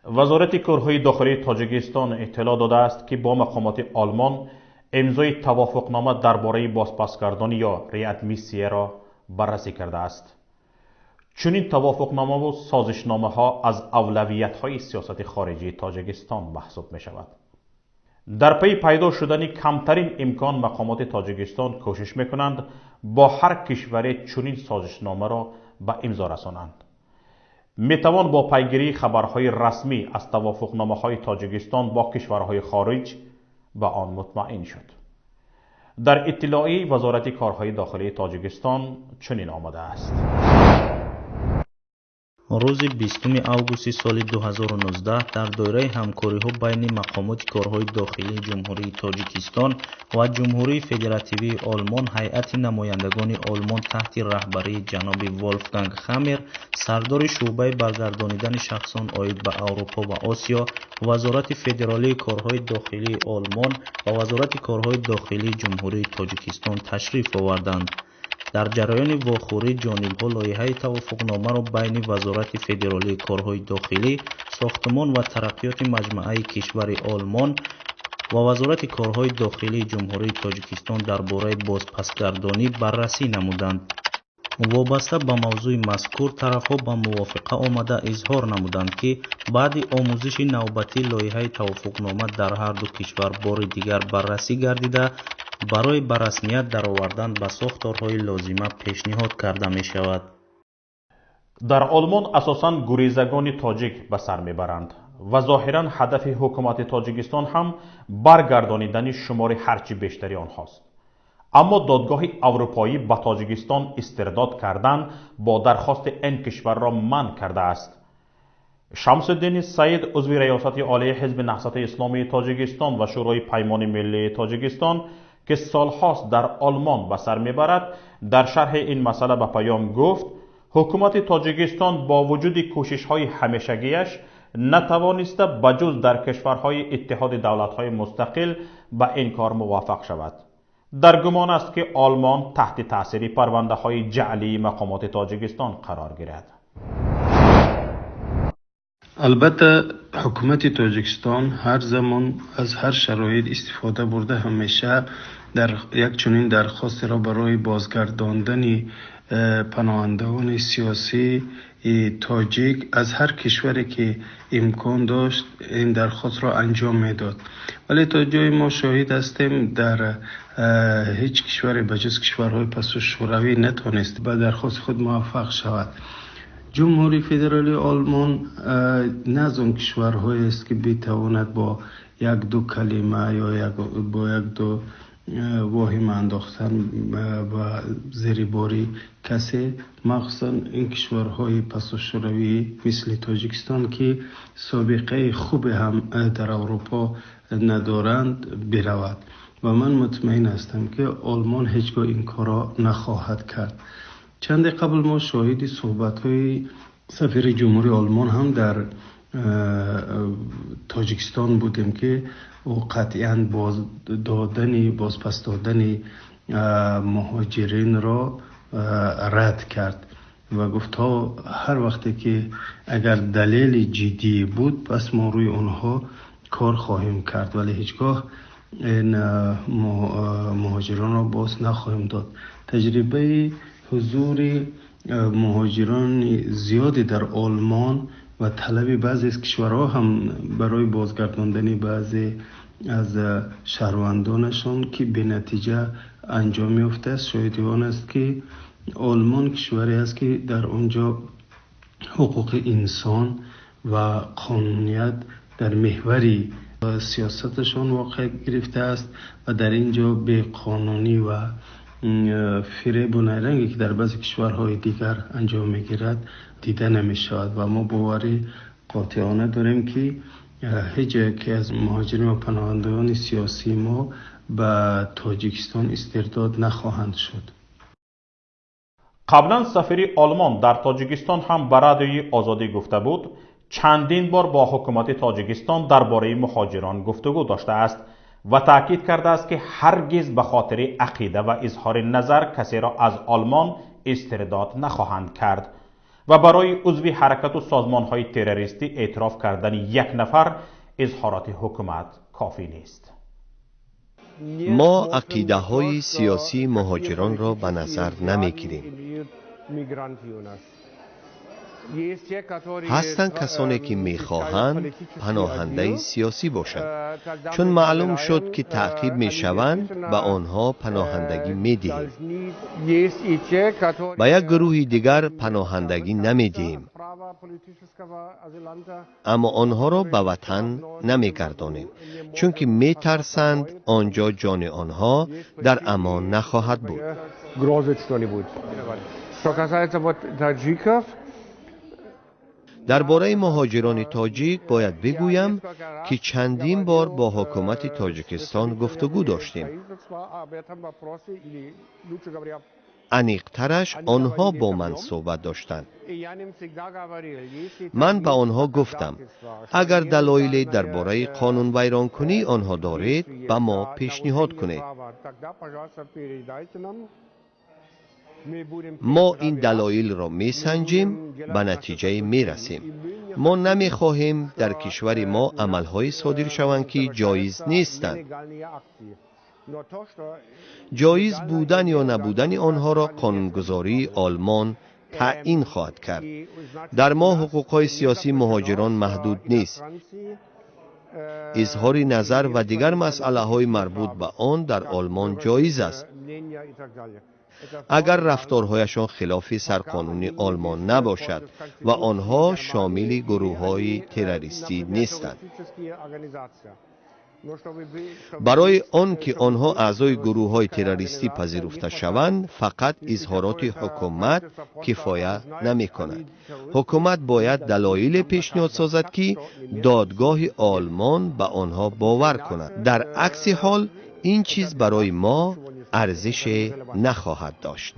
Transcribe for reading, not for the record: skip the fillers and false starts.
Вазорати корҳои дохилии Тоҷикистон иттилоъ додааст, ки бо мақомоти Олмон имзои тавофуқнома дар бораи бозпасгардонӣ ё реадмиссияро баррасӣ кардааст. Чунин тавофуқномаву созишномаҳо аз авлавиятҳои сиёсати хориҷии Тоҷикистон маҳсуб мешавад. Дар пайи пайдо шудани камтарин имкон мақомоти Тоҷикистон кӯшиш мекунанд бо ҳар кишваре чунин созишномаро ба имзо расонанд. Метавон бо пайгирии хабарҳои расмӣ аз тавофуқномаҳои Тоҷикистон бо кишварҳои хориҷ ба он мутмаин шуд. Дар иттилои Вазорати корҳои дохилии Тоҷикистон чунин омадааст. Рӯзи 20 августи соли 2019 дар доираи ҳамкориҳо байни мақомоти корҳои дохилии Ҷумҳурии Тоҷикистон ва Ҷумҳурии Федеративии Олмон ҳайати намояндагони Олмон таҳти раҳбарии ҷаноби Волфганг Хаммер, сардори шӯъбаи баргардонидани шахсон оид ба Аврупо ва Осиё, Вазорати федералии корҳои дохилии Олмон ва Вазорати корҳои дохилии Ҷумҳурии Тоҷикистон ташриф оварданд. Дар ҷараёни вохӯрӣ ҷонибҳо лоиҳаи тавофуқномаро байни Вазорати федералии корҳои дохилӣ, сохтмон ва тараққиёти маҷмааи кишвари Олмон ва Вазорати корҳои дохилии Ҷумҳурии Тоҷикистон дар бораи бозпасгардонӣ баррасӣ намуданд. Вобаста ба мавзӯи мазкур тарафҳо ба мувофиқа омада изҳор намуданд, ки баъди омӯзиши навбатӣ лоиҳаи тавофуқнома дар ҳарду кишвар бори дигар баррасӣ гардида, барои ба расмият даровардан ба сохторҳои лозима пешниҳод карда мешавад. Дар Олмон асосан гурезагони тоҷик ба сар мебаранд ва зоҳиран ҳадафи ҳукумати Тоҷикистон ҳам баргардонидани шумори ҳарчи бештари онҳост. Аммо Додгоҳи Аврупоӣ ба Тоҷикистон истирдод кардан бо дархости ин кишварро манъ кардааст. Шамсуддини Саид, узви Раёсати Олии Ҳизби Наҳзати Исломии Тоҷикистон ва Шӯрои Паймони Миллии Тоҷикистон, ки солҳост дар Олмон ба сар мебарад, дар шарҳи ин масъала ба Паём гуфт: ҳукумати Тоҷикистон бо вуҷуди кӯшишҳои ҳамешагиаш натавониста ба ҷуз дар кишварҳои Иттиҳоди Давлатҳои Мустақил ба ин кор муваффақ шавад. Дар гумон аст, ки Олмон таҳти таъсири парвандаҳои ҷаълии мақомоти Тоҷикистон қарор гирад. Албатта, ҳукумати Тоҷикистон ҳар замон аз ҳар шароит истифода бурда, ҳамеша дар як чунин дархостеро барои бозгардондани паноҳандагони сиёсии тоҷик аз ҳар кишваре ки имкон дошт, ин дархостро анҷом медод. Вале то ҷое мо шоҳид ҳастем, дар ҳеҷ кишваре ба ҷуз кишварҳои пасу шӯравӣ натавонист ба дархости худ муваффақ шавад. Ҷумҳурии Федералии Олмон на аз он кишварҳоест, ки битавонад бо як-ду калима ё бо як-ду воҳима андохтан ба зери бори касе, махсусан ин кишварҳои пасушӯравӣ мисли Тоҷикистон, ки собиқаи хубе ҳам дар Аврупо надоранд, биравад. Ва ман мутмаин ҳастам, ки Олмон ҳеҷ гоҳ ин корро нахоҳад кард. Чанде қабл мо шоҳиди суҳбатҳои сафири Ҷумҳурии Олмон ҳам дар Тоҷикистон будем, ки ӯ қатъиян боздодани, бозпас додани муҳоҷиринро рад кард ва гуфт, то ҳар вақте ки агар далели ҷиддӣ буд, пас мо рӯи онҳо кор хоҳем кард, вале ҳеҷ гоҳ ин муҳоҷиронро боз нахоҳем дод. Таҷрибаи ҳузури муҳоҷирони зиёде дар Олмон ва талаби баъзе аз кишварҳо ҳам барои бозгардондани баъзе аз шаҳрвандонашон, ки бенатиҷа анҷом ёфтааст, шоҳиди он аст, ки Олмон кишваре аст, ки дар он ҷо ҳуқуқи инсон ва қонуният дар меҳвари сиёсаташон воқеъ гирифтааст ва дар ин ҷо беқонунӣ ва фиребу найранге, ки дар баъзе кишварҳои дигар анҷом мегирад, дида намешавад. Ва мо боварӣ қотеона дорем, ки ҳеҷ яке аз муҳоҷирин ва паноҳандагони сиёсии мо ба Тоҷикистон истирдод нахоҳанд шуд. Қаблан сафири Олмон дар Тоҷикистон ҳам ба Радиои Озодӣ гуфта буд, чандин бор бо ҳукумати Тоҷикистон дар бораи муҳоҷирон гуфтугӯ доштааст ва таъкид кардааст, ки ҳаргиз ба хотири ақида ва изҳори назар касеро аз Олмон истирдод нахоҳанд кард. Ва барои узви ҳаракату созмонҳои террористӣ эътироф кардани як нафар изҳороти ҳукумат кофӣ нест. Мо ақидаҳои сиёсии муҳоҷиронро ба назар намегирем. Ҳастанд касоне, ки мехоҳанд паноҳандаи сиёсӣ бошанд. Чун маълум шуд, ки таъқиб мешаванд, ба онҳо паноҳандагӣ медиҳем. Ба як гурӯҳи дигар паноҳандагӣ намедиҳем, аммо онҳоро ба ватан намегардонем, чунки метарсанд он ҷо ҷони онҳо дар амон нахоҳад буд. Дар бораи муҳоҷирони тоҷик бояд бигӯям, ки чандин бор бо ҳукумати Тоҷикистон гуфтугӯ доштем. Аниқтараш, онҳо бо ман суҳбат доштанд. Ман ба онҳо гуфтам, агар далоиле дар бораи қонунвайронкунии онҳо доред, ба мо пешниҳод кунед. Мо ин далоилро месанҷем, ба натиҷае мерасем. Мо намехоҳем дар кишвари мо амалҳое содир шаванд, ки ҷоиз нестанд. Ҷоиз будан ё набудани онҳоро қонунгузории Олмон таъин хоҳад кард. Дар мо ҳуқуқҳои сиёсии муҳоҷирон маҳдуд нест. Изҳори назар ва дигар масъалаҳои марбут ба он дар Олмон ҷоиз аст, агар рафторҳояшон хилофи сарқонуни Олмон набошад ва онҳо шомили гурӯҳҳои террористӣ нестанд. Барои он ки онҳо аъзои гурӯҳҳои террористӣ пазируфта шаванд, фақат изҳороти ҳукумат кифоя намекунад. Ҳукумат бояд далоиле пешниҳод созад, ки додгоҳи Олмон ба онҳо бовар кунад. Дар акси ҳол ин чиз барои мо арзише нахоҳад дошт.